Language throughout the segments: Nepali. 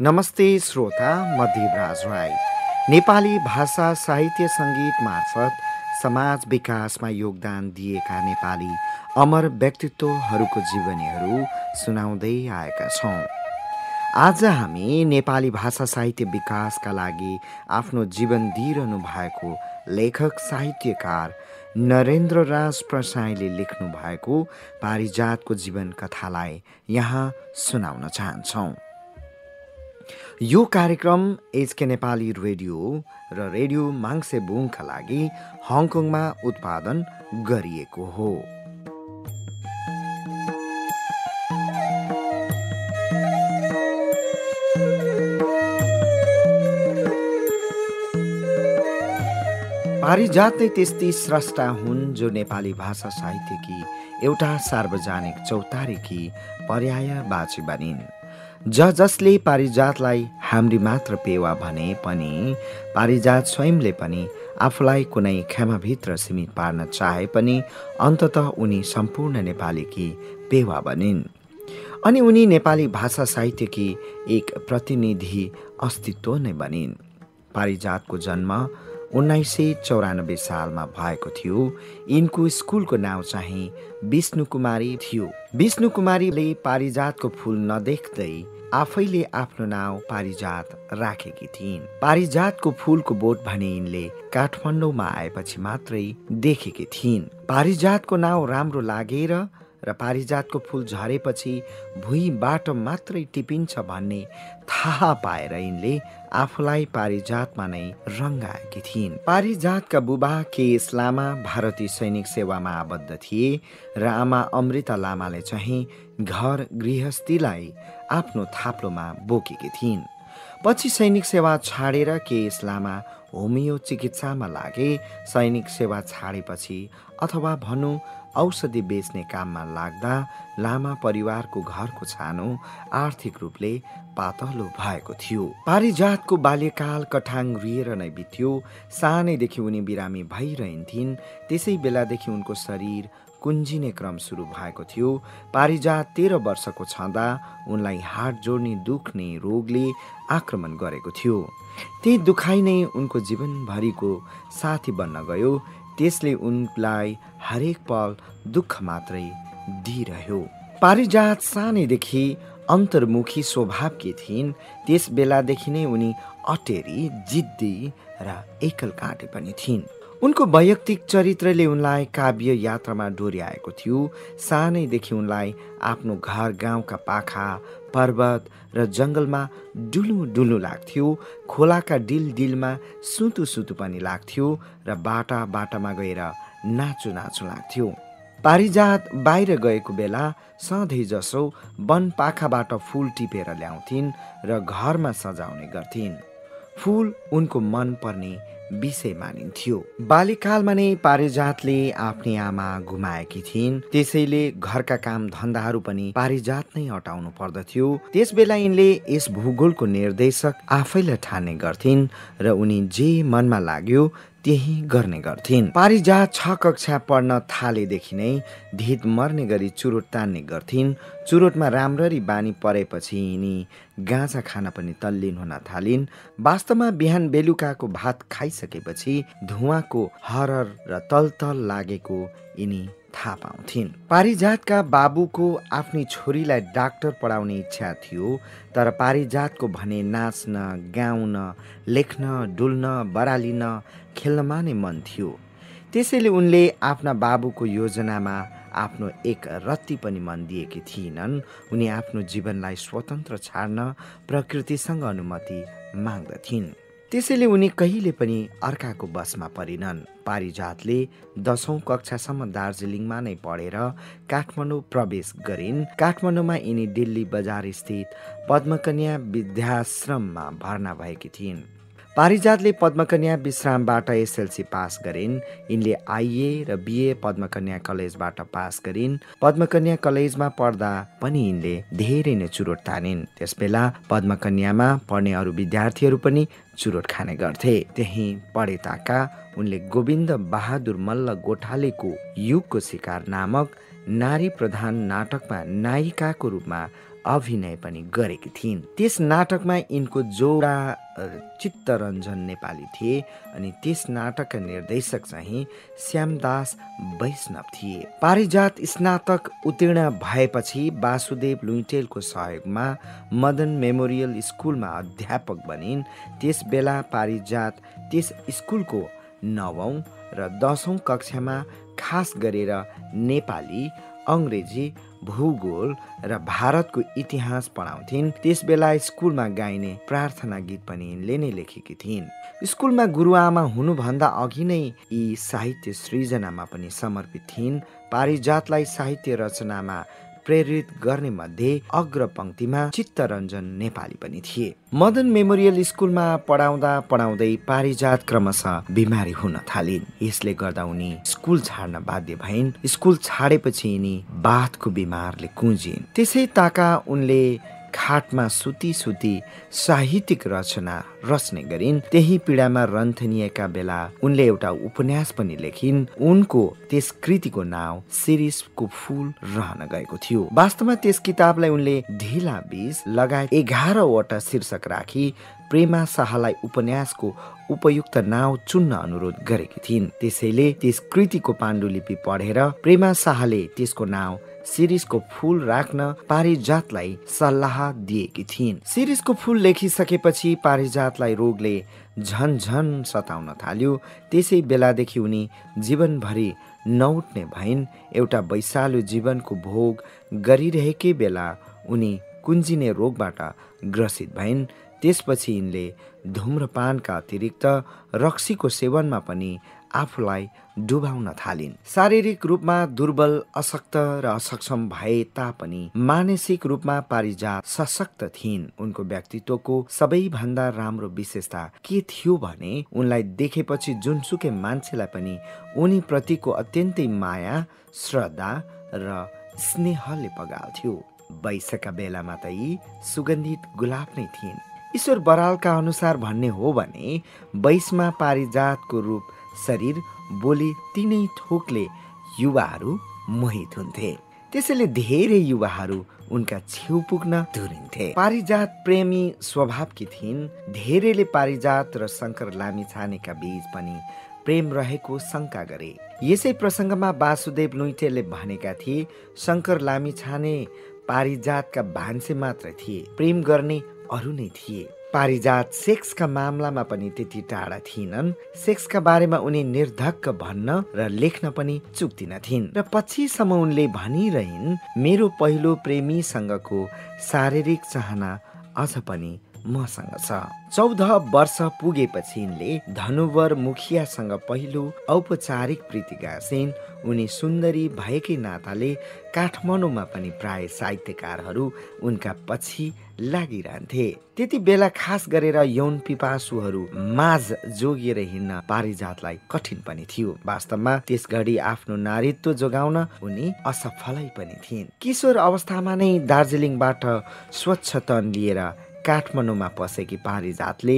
नमस्ते श्रोता, म देवराज राई। नेपाली भाषा साहित्य सङ्गीत मार्फत समाज विकासमा योगदान दिएका नेपाली अमर व्यक्तित्वहरूको जीवनीहरू सुनाउँदै आएका छौँ। आज हामी नेपाली भाषा साहित्य विकासका लागि आफ्नो जीवन दिइरहनु भएको लेखक साहित्यकार नरेन्द्रराज प्रसाईले लेख्नु भएको पारिजातको जीवन कथालाई यहाँ सुनाउन चाहन्छौँ। यो कार्यक्रम एचके नेपाली रेडियो र रेडियो माङ्सेबुङका लागि हङकङमा उत्पादन गरिएको हो। पारिजात नै त्यस्ती स्रष्टा हुन् जो नेपाली भाषा साहित्यकी एउटा सार्वजनिक चौतारीकी पर्यायवाची बनिन्। जसले पारिजातलाई हाम्री मात्र पेवा भने पनि पारिजात स्वयंले पनि आफूलाई कुनै खेमाभित्र सीमित पार्न चाहे पनि अन्ततः उनी सम्पूर्ण नेपालीकी पेवा बनिन् अनि उनी नेपाली भाषा साहित्यकी एक प्रतिनिधि अस्तित्व नै बनिन्। पारिजातको जन्म 1994 सालमा भएको थियो। यिनको स्कुलको नाउँ चाहिँ विष्णु कुमारी थियो। विष्णु कुमारीले पारिजातको फूल नदेख्दै आफैले आफ्नो नाउँ पारिजात राखेकी थिइन्। पारिजातको फूलको बोट भने यिनले काठमाडौँमा आएपछि मात्रै देखेकी थिइन्। पारिजातको नाउँ राम्रो लागेर र पारिजातको फूल झरेपछि भुइँबाट मात्रै टिपिन्छ भन्ने थाहा पाएर यिनले आफूलाई पारिजातमा नै रङ्गाएकी थिइन्। पारिजातका बुबा केएस लामा भारतीय सैनिक सेवामा आबद्ध थिए र आमा अमृता लामाले चाहिँ घर गृहस्थीलाई आफ्नो थाप्लोमा बोकेकी थिइन्। पछि सैनिक सेवा छाडेर केएस लामा होमियो चिकित्सामा लागे। सैनिक सेवा छाडेपछि अथवा भनौँ औषधि बेच्ने काममा लाग्दा लामा परिवारको घरको छानो आर्थिक रूपले पातलो भएको थियो। पारिजातको बाल्यकाल कठाङ रिएर नै बित्यो। सानैदेखि उनी बिरामी भइरहन्थिन्। त्यसै बेलादेखि उनको शरीर कुन्जिने क्रम सुरु भएको थियो। पारिजात 13 वर्षको छँदा उनलाई हाड जोड्ने दुख्ने रोगले आक्रमण गरेको थियो। त्यही दुखाइ नै उनको जीवनभरिको साथी बन्न गयो। त्यसले उनलाई हरेक पल दुःख मात्रै दिइरह्यो। पारिजात सानैदेखि अन्तर्मुखी स्वभावकी थिइन्। त्यस बेलादेखि नै उनी अटेरी, जिद्दी र एकल काँटे पनि थिइन्। उनको वैयक्तिक चरित्रले उनलाई काव्य यात्रामा डोर्याएको थियो। सानैदेखि उनलाई आफ्नो घर गाउँका पाखा, पर्वत र जङ्गलमा डुलु डुलु लाग्थ्यो। खोलाका डिल डिलमा सुतु सुतु पनि लाग्थ्यो र बाटा बाटामा गएर नाचु नाचु लाग्थ्यो। पारिजात बाहिर गएको बेला सधैँ जसो वन पाखाबाट फूल टिपेर ल्याउँथिन् र घरमा सजाउने गर्थिन्। फूल उनको मन पर्ने विषय मानिन्थ्यो। बाल्यकालमा नै पारिजातले आफ्नी आमा गुमाएकी थिइन्। त्यसैले घरका काम धन्दाहरू पनि पारिजात नै अटाउनु पर्दथ्यो। त्यस बेला यिनले यस भूगोलको निर्देशक आफैलाई ठान्ने गर्थिन् र उनी जे मनमा लाग्यो त्यही गर्ने गर्थिन्। पारिजात 6 कक्षा पढ्न थालेदेखि नै धित मर्ने गरी चुरोट तान्ने गर्थिन्। चुरोटमा राम्ररी बानी परेपछि यिनी गाँजा खान पनि तल्लीन हुन थालिन्। वास्तवमा बिहान बेलुकाको भात खाइसकेपछि धुवाँको हरर र तलतल लागेको यिनी थाहा पाउँथिन्। पारिजातका बाबुको आफ्नी छोरीलाई डाक्टर पढाउने इच्छा थियो, तर पारिजातको भने नाच्न, गाउन, लेख्न, डुल्न, बरालिन, खेल्नमा नै मन थियो। त्यसैले उनले आफ्ना बाबुको योजनामा आफ्नो एक रत्ती पनि मन दिएकी थिएनन्। उनी आफ्नो जीवनलाई स्वतन्त्र छाड्न प्रकृतिसँग अनुमति माग्दथिन्। त्यसैले उनी कहिले पनि अर्काको बसमा परिनन्। पारिजातले 10औं कक्षासम्म दार्जिलिङमा नै पढेर काठमाडौँ प्रवेश गरिन्। काठमाडौँमा यिनी दिल्ली बजार स्थित पद्मकन्या विद्याश्रममा भर्ना भएकी थिइन्। पारिजातले पद्मकन्या विश्रामबाट एसएलसी पास गरिन्। यिनले आइए र बिए पद्मकन्या कलेजबाट पास गरिन्। पद्मकन्या कलेजमा पढ्दा पनि यिनले धेरै नै चुरोट तानिन्। त्यसबेला पद्मकन्यामा पढ्ने अरू विद्यार्थीहरू पनि चुरोट खाने गर्थे। त्यही पढेताका उनले गोविन्द बहादुर मल्ल गोठालेको युगको शिकार नामक नारी प्रधान नाटकमा नायिकाको रूपमा अभिनय पनि गरेकी थिइन्। त्यस नाटकमा यिनको जोडा चित्तरञ्जन नेपाली थिए अनि त्यस नाटकका निर्देशक चाहिँ श्यामदास वैष्णव थिए। पारिजात स्नातक उत्तीर्ण भएपछि वासुदेव लुइटेलको सहयोगमा मदन मेमोरियल स्कुलमा अध्यापक बनिन्। त्यस बेला पारिजात त्यस स्कुलको 9औं र 10औं कक्षामा खास गरेर नेपाली, अङ्ग्रेजी, भूगोल र भारतको इतिहास पढाउँथिन्। त्यस बेला स्कुलमा गाइने प्रार्थना गीत पनि यिनले नै लेखेकी थिइन्। स्कुलमा गुरुआमा हुनुभन्दा अघि नै यी साहित्य सृजनामा पनि समर्पित थिइन्। पारिजातलाई साहित्य रचनामा प्रेरित गर्ने मध्ये अग्रपङ्क्तिमा चित्तरञ्जन नेपाली पनि थिए। मदन मेमोरियल स्कुलमा पढाउँदै पारिजात क्रमशः बिमारी हुन थालिन्। यसले गर्दा उनी स्कुल छाड्न बाध्य भइन्। स्कुल छाडेपछि यिनी बाथको बिमारले कुँजिन्। त्यसै ताका उनले खाटमा सुती साहित्यिक रचना रच्ने गरिन्। त्यही पीडामा रन्थनिएका बेला उनले एउटा उपन्यास पनि लेखिन्। उनको त्यस कृतिको नाउँ शिरीषको फूल रहन गएको थियो। वास्तवमा त्यस किताबलाई उनले ढिला बीज लगायत 11वटा शीर्षक राखी प्रेमा शाहलाई उपन्यासको उपयुक्त नाउँ चुन्न अनुरोध गरेकी थिइन्। त्यसैले त्यस कृतिको पाण्डुलिपि पढेर प्रेमा शाहले त्यसको नाउँ शिरीषको फूल राख्न पारिजातलाई सल्लाह दिएकी थिइन्। शिरीषको फूल लेखिसकेपछि पारिजातलाई रोगले झन सताउन थाल्यो। त्यसै बेलादेखि उनी जीवनभरि नउठ्ने भइन्। एउटा वैशालु जीवनको भोग गरिरहेकै बेला उनी कुञ्जिने रोगबाट ग्रसित भइन्। त्यसपछि यिनले धूम्रपानका अतिरिक्त रक्सीको सेवनमा पनि आफूलाई डुबाउन थालिन्। शारीरिक रूपमा दुर्बल, अशक्त र असक्षम भए तापनि मानसिक रूपमा पारिजात सशक्त थिइन्। उनको व्यक्तित्वको सबैभन्दा राम्रो विशेषता के थियो भने उनलाई देखेपछि जुनसुकै मान्छेलाई पनि उनी प्रतिको अत्यन्तै माया, श्रद्धा र स्नेहले पगाल्थ्यो। वैशका बेलामा त यी सुगन्धित गुलाब नै थिइन्। ईश्वर बरालका अनुसार भन्ने हो भने वैशमा पारिजातको रूप, शरीर, बोली तीनै थोकले युवाहरू मोहित हुन्थे। त्यसैले धेरै युवाहरू उनका छेउ पुग्न धुरिन्थे। पारिजात प्रेमी स्वभावकी थिइन्। धेरैले पारिजात र शङ्कर लामिछानेका बीच पनि प्रेम रहेको शङ्का गरे। यसै प्रसङ्गमा वासुदेव लुइटेलले भनेका थिए, शङ्कर लामिछाने पारिजातका भान्से मात्र थिए, प्रेम गर्ने अरू नै थिए। पारिजात सेक्सका मामलामा पनि त्यति टाढा थिएनन्। सेक्सका बारेमा उनी निर्धक्क भन्न र लेख्न पनि चुक्दिन थिइन् र पछिसम्म उनले भनिरहन्, मेरो पहिलो प्रेमीसँगको शारीरिक चाहना अझ पनि मसँग छ। 14 वर्ष पुगेपछि यिनले धनुवर मुखियासँग पहिलो औपचारिक प्रीति गाँसिन्। उनी सुन्दरी भएकै नाताले काठमाडौँमा पनि प्राय साहित्यकारहरू उनका पछि लागिरहन्थे। त्यति बेला खास गरेर यौन पिपासुहरू माझ जोगिएर हिँड्न पारिजातलाई कठिन पनि थियो। वास्तवमा त्यस घडी आफ्नो नारीत्व जोगाउन उनी असफलै पनि थिइन्। किशोर अवस्थामा नै दार्जिलिङबाट स्वच्छ तन लिएर काठमाडौँमा पसेकी पारिजातले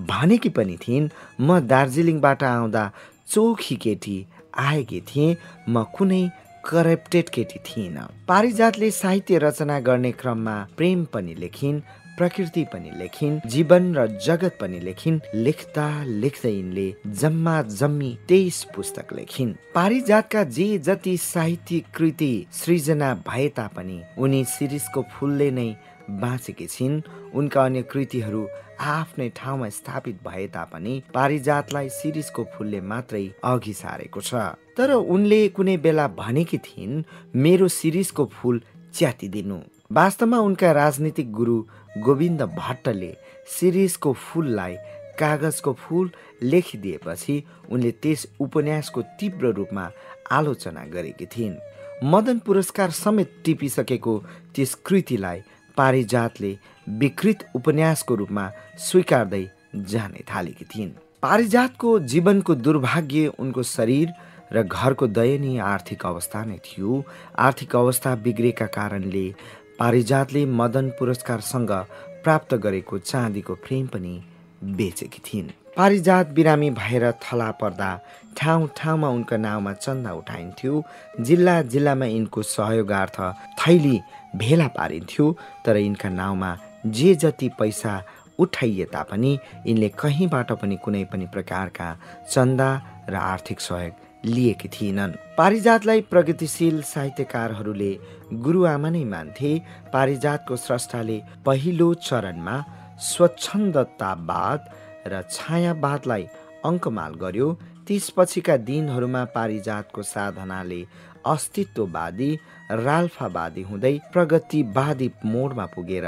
भनेकी पनि थिइन्, म दार्जिलिङबाट आउँदा चोखी केटी आएकी थिएँ, म कुनै करप्टेड केटी थिइन। पारिजातले साहित्य रचना गर्ने क्रममा प्रेम पनि लेखिन्, प्रकृति पनि लेखिन्, जीवन र जगत पनि लेखिन्। लेख्दा लेख्दै यिनले जम्मा जम्मी 23 पुस्तक लेखिन्। पारिजातका जे जति साहित्यिक कृति सृजना भए तापनि उनी शिरीषको फूलले नै बाँचेकी छिन्। उनका अन्य कृतिहरू आफ्नै ठाउँमा स्थापित भए तापनि पारिजातलाई शिरीषको फूलले मात्रै अघि सारेको छ। तर उनले कुनै बेला भनेकी थिइन्, मेरो शिरीषको फूल च्यातिदिनु। वास्तवमा उनका राजनीतिक गुरु गोविन्द भट्टले शिरीषको फूललाई कागजको फूल लेखिदिएपछि उनले त्यस उपन्यासको तीव्र रूपमा आलोचना गरेकी थिइन्। मदन पुरस्कार समेत टिपिसकेको त्यस कृतिलाई पारिजातले विकृत उपन्यासको रूपमा स्वीकार्दै जाने थालेकी थिइन्। पारिजातको जीवनको दुर्भाग्य उनको शरीर र घरको दयनीय आर्थिक अवस्था नै थियो। आर्थिक अवस्था बिग्रेका कारणले पारिजातले मदन पुरस्कारसँग प्राप्त गरेको चाँदीको फ्रेम पनि बेचेकी थिइन्। पारिजात बिरामी भएर थला पर्दा ठाउँ ठाउँमा उनका नाउँमा चन्दा उठाइन्थ्यो। जिल्ला जिल्लामा यिनको सहयोगार्थ थैली भेला पारिन्थ्यो, तर यिनका नाउँमा जे जति पैसा उठाइए तापनि यिनले कहीँबाट पनि कुनै पनि प्रकारका चन्दा र आर्थिक सहयोग लिएकी थिएनन्। पारिजातलाई प्रगतिशील साहित्यकारहरूले गुरुआमा नै मान्थे। पारिजातको स्रष्टाले पहिलो चरणमा स्वच्छन्दतावाद र छायावादलाई अङ्कमाल गर्यो। त्यसपछिका दिनहरूमा पारिजातको साधनाले अस्तित्ववादी राल्फावादी हुँदै प्रगतिवादी मोडमा पुगेर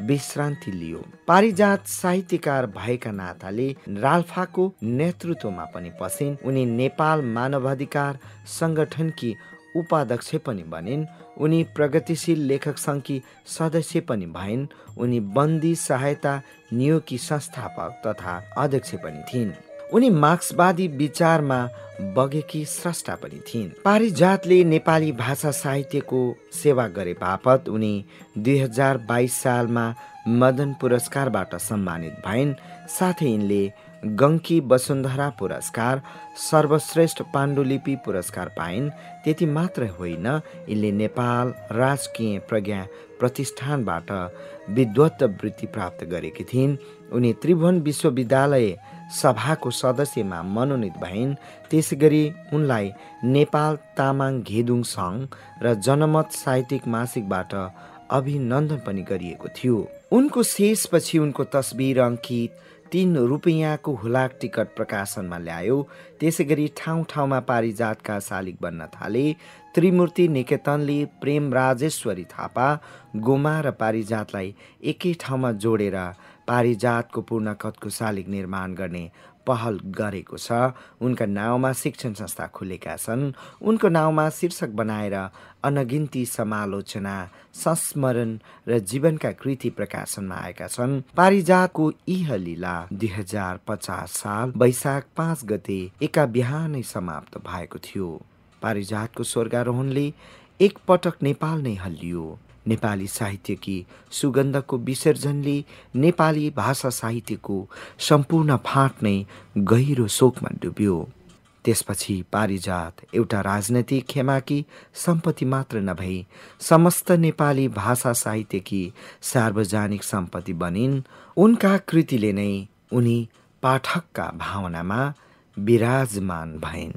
विश्रान्ति लियो। पारिजात साहित्यकार भएका नाताले राल्फाको नेतृत्वमा पनि पसिन्। उनी नेपाल मानवाधिकार सङ्गठनकी उपाध्यक्ष पनि बनिन्। उनी प्रगतिशील लेखक सङ्घकी सदस्य पनि भइन्। उनी बन्दी सहायता नियोगकी संस्थापक तथा अध्यक्ष पनि थिइन्। उनी मार्क्सवादी विचारमा बगेकी स्रष्टा पनि थिइन्। पारिजातले नेपाली भाषा साहित्यको सेवा गरे बापत उनी 2022 सालमा मदन पुरस्कारबाट सम्मानित भइन्। साथै यिनले गङ्की वसुन्धरा पुरस्कार, सर्वश्रेष्ठ पाण्डुलिपि पुरस्कार पाइन्। त्यति मात्र होइन, यिनले नेपाल राजकीय प्रज्ञा प्रतिष्ठानबाट विद्वत वृत्ति प्राप्त गरेकी थिइन्। उनी त्रिभुवन विश्वविद्यालय सभाको सदस्यमा मनोनित भइन्। त्यसैगरी उनलाई नेपाल तामाङ घेदुङ सङ्घ र जनमत साहित्यिक मासिकबाट अभिनन्दन पनि गरिएको थियो। उनको शेषपछि उनको तस्बिर अङ्कित 3 रुपियाँको हुलाक टिकट प्रकाशनमा ल्यायो। त्यसैगरी ठाउँ ठाउँमा पारिजातका शालिग बन्न थाले। त्रिमूर्ति निकेतनले प्रेम राजेश्वरी थापा, गोमा र पारिजातलाई एकै ठाउँमा जोडेर पारिजातको पूर्णकदको शालिग निर्माण गर्ने पहल गरेको छ। उनका नाउँमा शिक्षण संस्था खुलेका छन्। उनको नाउँमा शीर्षक बनाएर अनगिन्ती समालोचना, संस्मरण र जीवनका कृति प्रकाशनमा आएका छन्। पारिजातको इह लीला 2050 साल वैशाख 5 गते एका बिहानै समाप्त भएको थियो। पारिजातको स्वर्गारोहणले एकपटक नेपाल नै हल्लियो। नेपाली साहित्यकी सुगन्धको विसर्जनले नेपाली भाषा साहित्यको सम्पूर्ण फाँट नै गहिरो शोकमा डुब्यो। त्यसपछि पारिजात एउटा राजनैतिक खेमाकी सम्पत्ति मात्र नभई समस्त नेपाली भाषा साहित्यकी सार्वजनिक सम्पत्ति बनिन्। उनका कृतिले नै उनी पाठकका भावनामा विराजमान भइन्।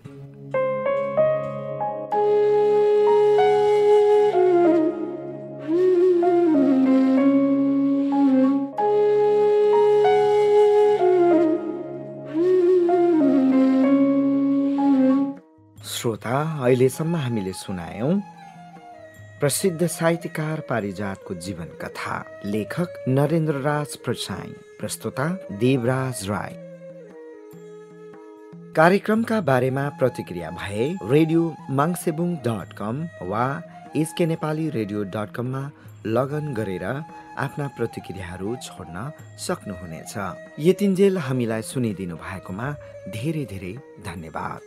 श्रोता, अहिलेसम्म हामीले सुनायौं प्रसिद्ध साहित्यकार पारिजातको जीवन कथा। लेखक नरेन्द्र राज प्रसाई, प्रस्तुता देवराज राय। कार्यक्रमका बारेमा प्रतिक्रिया भए radiomangsebuङ.com वा sknepaliradio.com मा लगइन गरेर आफ्ना प्रतिक्रियाहरू छोड्न सक्नुहुनेछ। यतिन्जेल हामीलाई सुनिदिनु भएकोमा धेरै धेरै धन्यवाद।